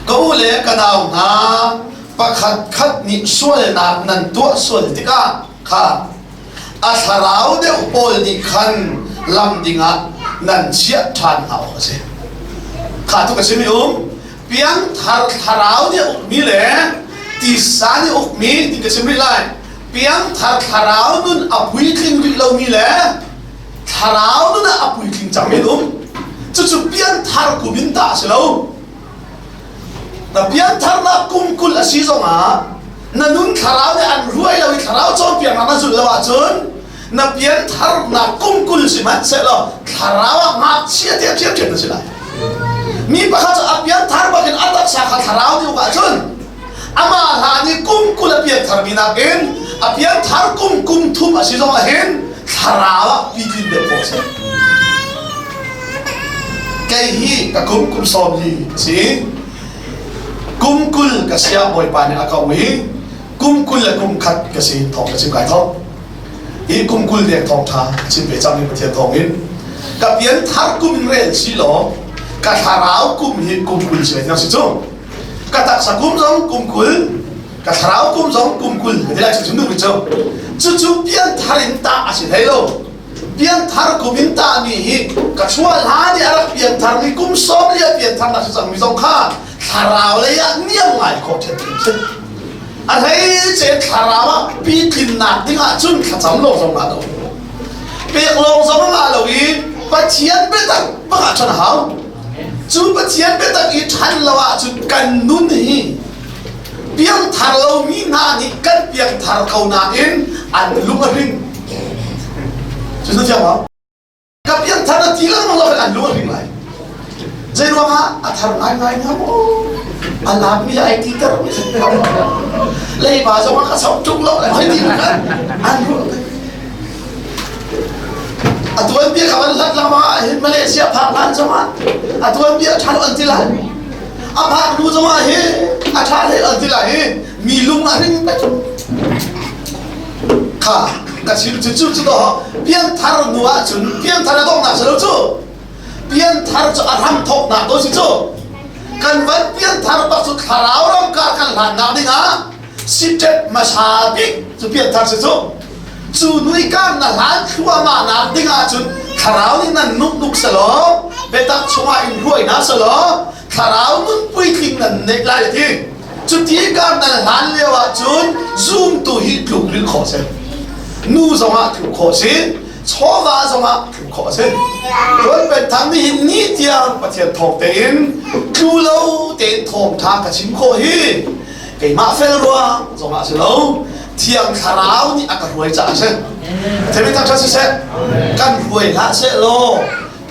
Ka u le ka nau hna, pakhat khat nih sualnak nan tuah sual tikah kha a thlarau deuh pawl nih khan lam dingah nan chiah ṭhan hna awk a si. Kha tu ka chim i um piangthar thlarau nih a ukmi le tisa nih ukmi ti ka chim rih lai. Piangthar thlarau nun a puitling rih lomi le thlarau nun ah a puitling cangmi an um. Cucu piangthar kum in tah a si lo. Na piantharnak kum 20 a si zongah na nun thlarau nih an ruai lo i thlarau cawnpiaknak na zulh lo ahcun na piantharnak kum 20 sihmanhsehlaw thlarau ah ngakchia te ṭhiamṭhiam na si lai. Mi pakhat cu a pianthar bakin a taksa kha thlarau nih uk ahcun amah hlan i kum 20 a piantharmi nakin a pianthar kum kum thum a si zongah hin thlarau ah pitlin deuh khawh a si. Kei hi ka kum kum 40 ka si. Kum 20 ka si ah Bawipa nih a ka um i kum 20 le kum khat ka si thawng ka chim kai thawk. Hi kum 20 dek thawng ṭha ka chim ve cang i Pathian thawng in. Ka pian thar kum in rel si law ka thlarau kum hi kum 20 si ve si cu. Ka taksa kum zong kum 20, ka thlarau kum zong kum 20 ka ti lai cu duh cu. Cucu pian thar in tah a si hlei lo. Pianthar kum in tahmi hi ka chuah hlan i a rak piantharmi kum 40 a piantharnak si cangmi zong kha thlarau lei ah niam ngai khawh ṭhen si. A hleice thlarau ah pitlinnak ding ah cun thlacam lawng zong ngah lo. Pek lawng zong ngah lo i Pathian biatak bak ah ṭhan a hau. Cu Pathian biatak i ṭhan lo ahcun kan nun hi piangthar lomi hna nih kan piangthar ko nain an lung a hring. Cu na thiam maw? Ka piangthar na ti lengmang lo an lung a hring lai. Zei ruangah a thar ngaingai hnga maw? A lammi ai ti ter mi leiba zong ah ka sok ṭung lo lai ti kan an ruah a tuanbia kha van hlat lengmang ah hin Malaysia phak hlan zongah a tuanbia ṭha lo an ti lai a phak hnu zongah hi a ṭha hlei an ti lai hi mi lung a hring pek kha ka chim cu cu cu to pianthar hnu ah cun pianthar a donghnak si lo cu pianthar cu a hram thawknak to si cu kan van pianthar bak cu thlarau ram kar kan hlannak dingah sitep hmasa bik cu pianthar si cu cu nui kan na hlan thluahmah nak ding ahcun thlarau nih nan nuk nuk selaw biatak chungah in hruai hna selaw thlarau nun puitling nan neih lai ti cuti kan nan hlan lio ahcun zumtu hi tluk ril khawh si nu zongah tluk khawh si chawva zongah tluk khawh si Tuan pen thang nih hin ni tiang Pathian thawk tein tlu lo tein thawngtha ka chim khawh hi keimah fel ruang zongah si lo thiang thlarau nih a ka hruai caah a si Themi thangṭhat siseh kan hruai hlah seh law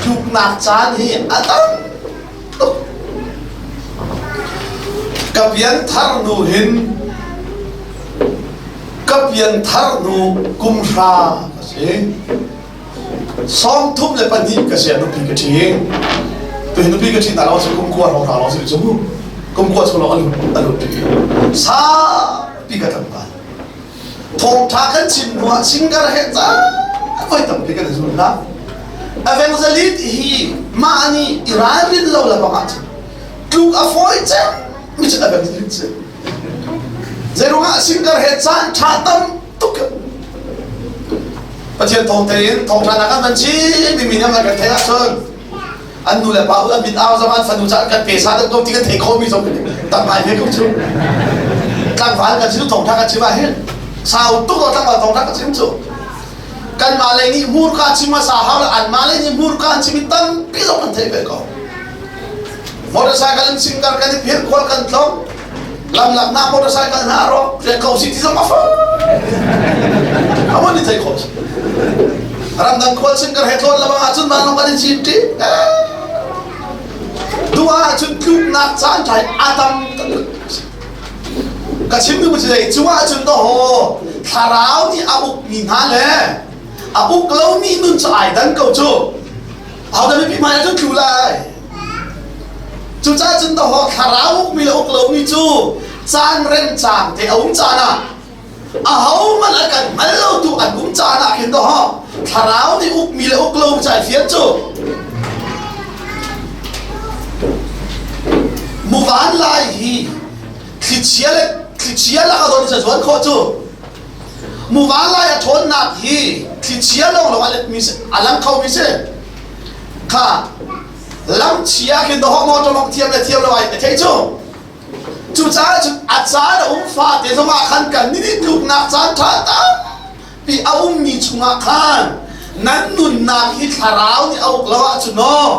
tluknak caan hi a tam tuk ka pianthar hnu hin ka pianthar hnu kum hra ka si 32 ka si ah nupi ka ṭhi. Tuhi nupi ka ṭhi hna lawng si kum kua hrawng hra lawng si cu kum kua chung lawng a lut ṭhi. Saupi ka tlangval. Thawngṭha kan chim hnu ah singer he ca voi tampi kan i zul hna. Evangelist hi mah nih i ralrin lo le bang ahcun tluk a fawi cem mi cu evangelist si. Zeiruangah singer he caan ṭha tam tuk Pathian thawng tein thawngṭha nak an van chim mi nih an kan theih ahcun an nu le pa an mit au zong an fanu ca kan pe sa deuh ko ti kan thei kho mi zong tam ngai ve ko cu tlangval kan chim thawngṭha kan chim ah hin sau tuk lo tlangval thawngṭha kan chim cu kanmah lei nih hmurka chim a sa hau le anmah lei nih hmurka an chim i tampi zong kan theih ve ko motorcycle in singkar kan i phir khual kan tlong lamlaknak motorcycle hna rawk riak ko si ti zong a fawi amon ni thei khawh ramdang khual singkar he tlawn lamang ahcun vanlawng kan i cin ṭi tu ahcun tluknak caan ṭha a tam ka chim duh cu dei cung ahcun to thlarau nih a ukmi hna le a uk lomi nun cu ai dan ko cu Ahodah mipi hmai ah cun tlu lai? Cucaah cun dawh thlarau ukmi le uk lomi cu caan remcang te a um caan ah ahohmanh a kan hngal lotu an um caan ah khin dawh thlarau nih ukmi le uk lo cai fian cu. Muvan lai hi thlichia le thlichia lak a don sa zuan khawh cu. Muvan lai a ṭhawnnak hi thlichia lawng lawng a letmi si, a lang khomi si. Kha lamchia khin dawh motor mong thiam le thiam lo ai a thei cu. Cucaah cun a caan a um fate zongah khan kan nih tluknak caan ṭha tampi a ummi chungah khan nan nunnak hi thlarau nih a uk lo ahcun aw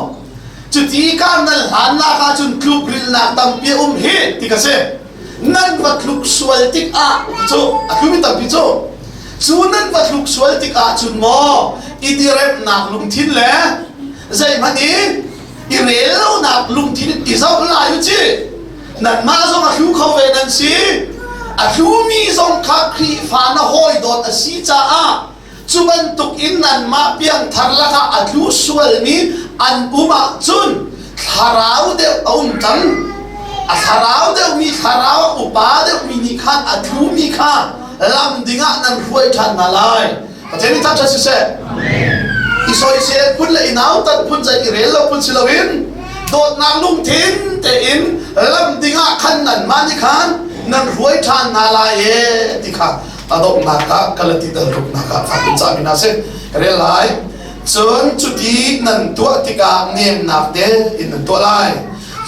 cuti kar nan hlannak ahcun tlukrilhnak tampi a um hi ti ka si. Nan va tluk sual tikah cu a tlumi tampi cu cu nan va tluk sual tikah cun maw i diremnak lungthin le zeihmanh i i rel lonak lungthin i zoh lai u ci nanmah zong a thlu kho ve nan si a thlumi zong kha Khrihfa na hawi dawt a si caah cu bantuk in nanmah piangthar lakah a tlu sualmi an um ahcun thlarau deuh a um cang a thlarau deuhmi thlarau upa deuhmi nih khan a tlumi kha lam dingah nan hruai ṭhan hna lai Pathian nih thangṭhat siseh. I soisel phun le i nautat phun zei i rel lo phun si loin dawtnak lungthin tein lam dingah khan nanmah nih khan nan hruai ṭhan hna lai e ti kha a donghnak ah Galati dal ruknak ah fak in cahmi hna si ka rel lai. Cun cuti nan tuah tikah nemnak te in nan tuah lai.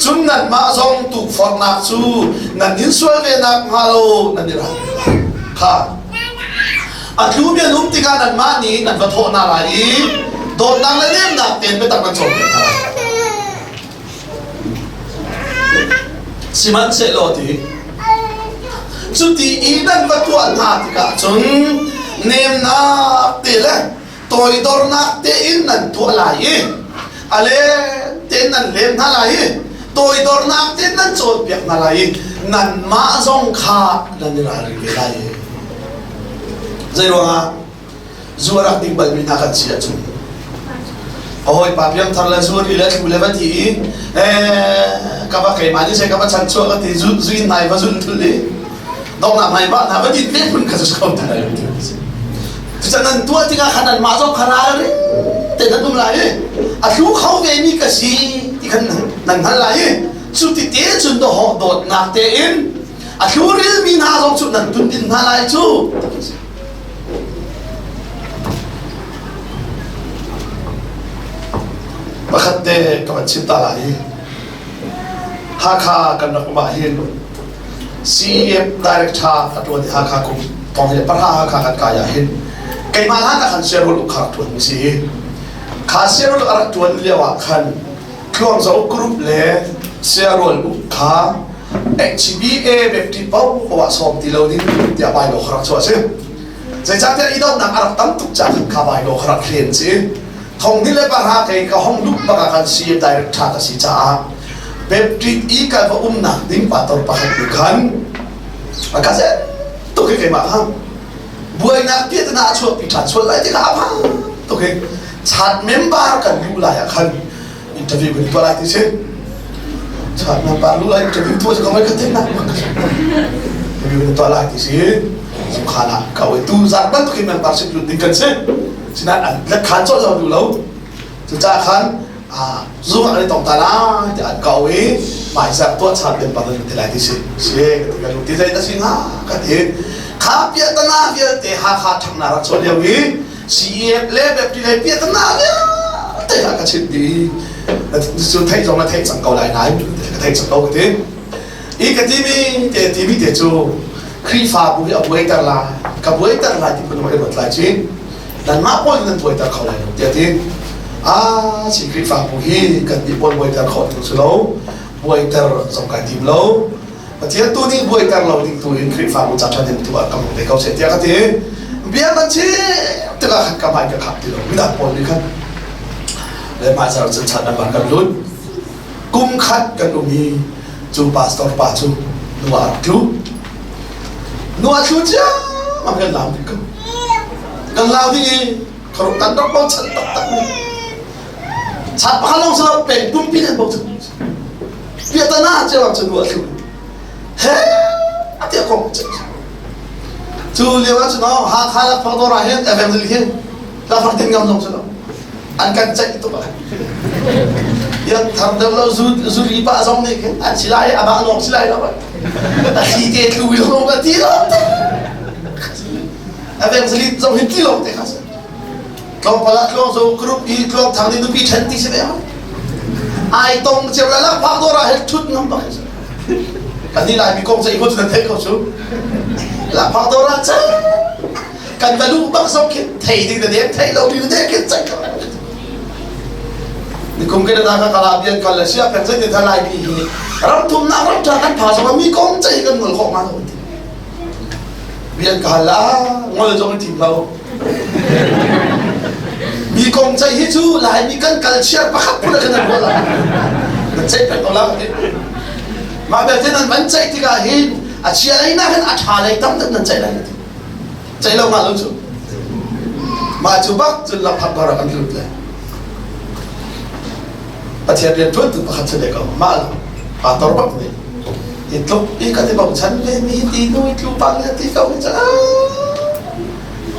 Cun nanmah zong tukforhnak cu nan in sual ve nakhnga lo nan i ral lai. Kha A tlumi an um tikah nanmah nih nan va thawh hna lai i dawtnak le nemnak tein biatak nan cawnpiak hna lai. Sihmanhsehlaw ti cuti i nan va tuah hna tikah cun nemnak te le toidornak tein nan tuah lai i a lem tein nan lem hna lai i toidornak tein nan cawnpiak hna lai i nanmah zong kha nan i ralring ve lai. Zei ruangah zu a rak ding balmi hna kan si ahcun a hawipa piangthar le zu ri le thlu le va ti i ka va keimah nih sai ka va chan chuah ka ti zu zu in nai va zun thul i donghnak nai ba hna va din ve phun kha cu ko ti lai Cucaah nan tuah tikah khan anmah zong kha ralring te nan um lai i a thlu kho vemi ka si ti khan nan hngal lai i cu ti te cun dawhawh dawtnak tein a thlu rilmi hna zong cu nan tun din hna lai cu. Pakhat te ka van chim ta lai i Hakha kan rak um ah hin CEF director a ṭuan i Hakha kum thong hi pahra Hakha kan kai ah hin keimah hlan ah khan Siarul uk kha rak ṭuan mi si kha Siarul a rak ṭuan lio ah khan Tluangzo group le Siarul uk kha HBA Baptist paoh ah sawm ti lo ding tiah bylaw kha rak chuah a si. Zeicahtiah i dohnak a rak tam tuk caah khan kha bylaw kha rak hlen si. Thong ni le pahra kei ka hong luh bak ah khan CM director ka si caah Baptist i ka va umnak ding pastor pakhat nih khan a ka zenh tuk hi keimah kha buainak piahtana a chuahpi ṭhan sual lai ti kha a phang tuk hi chat member kan luh lai ah khan interview kan tuah lai ti si chat member luh lai interview tuah cu ka mai kha theih nak interview kan tuah lai ti si zungkhan ah ka oi tu zat bantuk in membership lut ding kan si Sinain an khan colh lo duh lo. Cucaah khan zung ah an i tong ta lai tiah an kau i hmaizarh tuah chan den bang ti lai ti si. Si ka ti ka lung ti zei ta si hnga ka ti. Kha piahtana vialte Hakha ṭhangnak rak chuah lio i CEF le Baptist le piahtana vialte kha ka chimh dih. Cu theih zong na theih cang ko lai nain ka theih cang ko ka ti. I ka timi te timi te cu Khrihfabu hi a buaiter lai ka buaiter lai ti phun i ruat lai ci nanmah pawl nan buaiter kho lai lo tiah ti a si Khrihfabu hi kan nih pawl buaiter khawh ding si lo buaiter zong kai tim lo Pathian tu nih buaiter lo ding tu in Khrihfabu ca ṭha ding tu ah ka hmang ve ko seh tiah ka ti bia man chim tikah khan ka hmai ka khap ti lo midang pawl nih khan le hmaizar cun chan nan kan lut kum khat kan um i cu pastor pa cu nu ah rak tlu nu ah tlu ciammam kan lau ding ko kan lau ding i kharuk tan rak bochan taktak mi chat pakhat lawng si lo peng pumpi nan bochan piatana ciammam cu nu ah tlu he atiah kong cu lio ah cun Hakha lakphak dawr ah hin evangelist hin lakphak tin ngam zong si lo an kan ceih tuk ah. Piang thar deuh lo zuri pa zong nih khin an si lai amah lawng si lai lo. A thli te tlu i lawng ka ti lo te. A veng salit zong hin ti lo te kha si. Tlawmpal ah tluang zo group i tluang thang nih nupi ṭhen ti si ve ai tong cio la lakphak dawr ah hin ṭhut ngam bak si. Kan nih Laimi kong cu i cu nan theih ko cu. Lakphak dawr ah cang kan va luh bak zong khin thei ding na dek thei lo ding na dek khin cang Nikum ke na ka kala bian kal la sia pek zai te lai pi hi ram thum nak ram tha kan pha zong mi kong chei kan ngol khok ma lo bian ka la ngol zong tim lo mi kong chei hi chu lai mi kan kal chiar pakhat phun kan an la nan chei pek ko la ma bel te nan van chei tikah hin a chia lei na hin a tha lei tam deuh nan chei lai Ceih lo ngah lo cu. Mah cu bak cun lakphak dawr ah kan lut le Pathian rian ṭuantu pakhat cu ko mah lo pastor bak nih hi tluk i kan i bochan ve mi ti nu i tlu bang le ti ko hi cu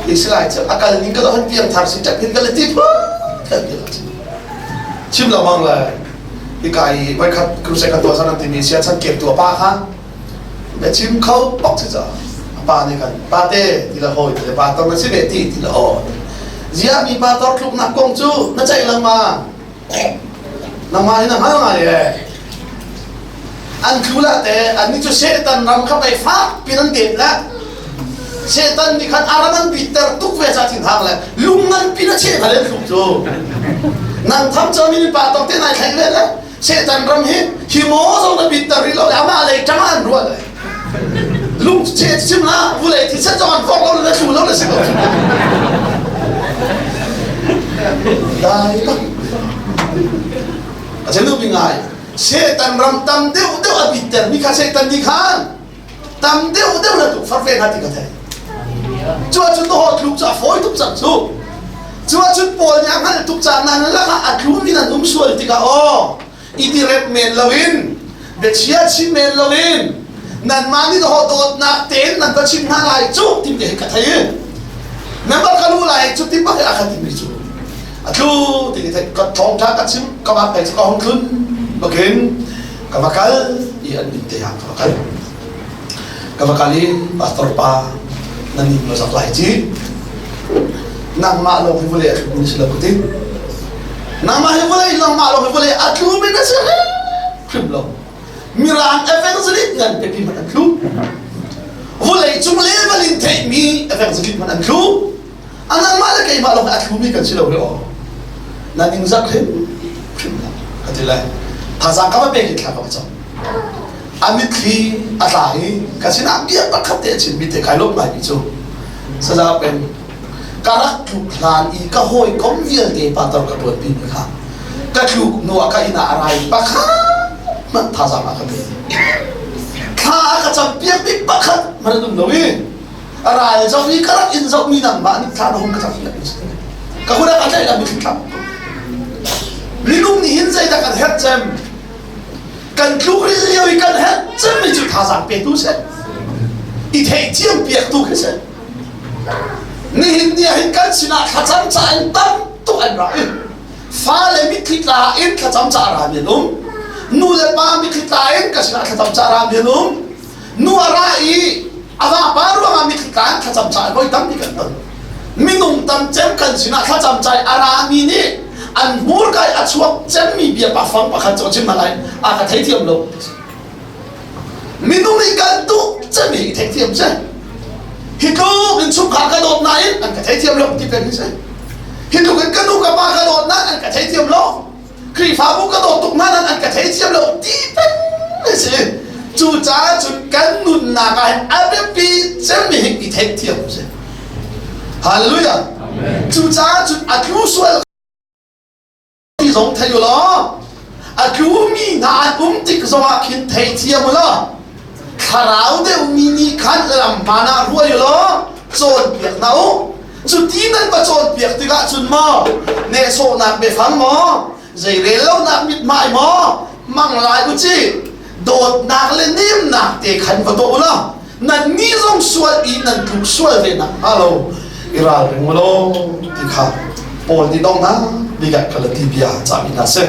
ti si lai cu a kal ning ka lo han piang thar si ṭap hin ka le ti phu kan ti lo chim lo mang le hika i voikhat crusade kan tuah san an timi sia chan kep tu a pa kha Na chim kho bak si caah a pa nih khan pate ti le hawi ti le pa tor na si ve ti ti le aw ziah mi pa tor tluknak kong cu na ceih lengmang nangmah hi na hngal ngai e an tlu la te an nih cu Satan ram kha pei fak pin an det le Satan nih khan aram an bitter tuk ve ca thin hang le lung ngan pin a cheh hna le thluk cu nang tham cho mi pa tor te nai thleng ve le Satan ram hi hi maw zong na bitter rih lo le amah lei ṭang an ruah le lung che chim la vulei thisen zong an forh lo le thlu lo le si ko dai bak a chenu bi ngai Satan ram tam deuh deuh a bitter mi kha Satan nih khan tam deuh deuh na tuk far ve hna ti ka thei cu ahcun na haw tluk cu a fawi tuk cang cu cu ahcun Paul nih a hngalh tuk caah nan lakah a tlumi nan um sual tikah aw i ti rep men loin biachia chim men loin nanmah nih haw dawtnak tein nan va chim hna lai cu ti te ka thei member ka lu lai cu ti bak a ka timi cu a tlu ti ka thei ka thawngtha ka chim ka va pe cu ka hong tlun bakin ka va kal i an inn te ah ka va kal ka va kal i pastor pa nan inn va zak lai ci nangmah lawng hi vawlei a tlumi na si lo ka ti nangmah hi vawlei nangmah lawng hi vawlei a tlumi na si hrim lo mirang evangelist ngan pipi hmanh an tlu vawlei cung level in theihmi evangelist hmanh an tlu A nangmah le keimah lawng a thlumi kan si lo hi aw. Na ningzak hrim hrim lo ka ti lai. Thazaang ka va pek i thla ka va cam. A mitthli a tla i ka sinah bia pakhat te a chimmi te kai lawm ngaimi cu saza pen ka rak tluk hlan i ka hawikom vialte patar ka ṭuanpi mi kha ka tluk hnu ah ka inn ah a rai pakhat hmanh thazaang a ka pe. Thla a ka campiakmi pakhat hmanh an um lo i a ral zoh i ka rak in zohmi nangmah nih thla na hung ka cam piak ka hun a tlaih la mitthli tlam minung nih hin zeidah kan herh cem kan tluk ril lio i kan herh cem mi cu thazaang petu si i theihthiam piaktu khi si nihin ni ah hin kan sinah thlacam ca in tam tuk an ra i fale mitthli tla in thlacam ca ra mi an um nu le pa mitthli tla in ka sinah thlacam ca ra mi an um Nu a ra i a vapa ruangah mitthli tla in thlacam cai voi tampi kan ton. Minung tam cem kan sinah thlacam cai a rami nih an hmurka i a chuak cemmi bia pafang pakhat cu a chim hna lai a ka theithiam lo. Minung nih kan duh cemmi hi theithiam si. Hi tluk in chungkhar ka dawt nain an ka theithiam lo ti peng hi si. Hi tluk in ka nu ka pa ka dawt nain an ka theithiam lo. Khrihfabu ka dawt tuk hna nan an ka theithiam lo ti peng a si. Cucaah cun kan nunnak ah hin a biapi cemmi hi i theihthiam a si. Hallelujah. Cucaah cun a tlu sual ti zong thei u law a tlumi hna an um tik zongah khin theithiam u law thlarau deuhmi nih khan lam hmaan ah hruai u law cawnpiak hna u Cuti nan va cawnpiak tikah cun maw nehsawhnak biafang maw zeirel lonak mithmai maw hmang lai u ci dawtnak le nemnak te khan va tuah u law nannih zong sual i nan tluk sual ve nak hnga lo i ralring u law ti kha Paul nih donghnak bik ah kha le ti bia cahmi hna si.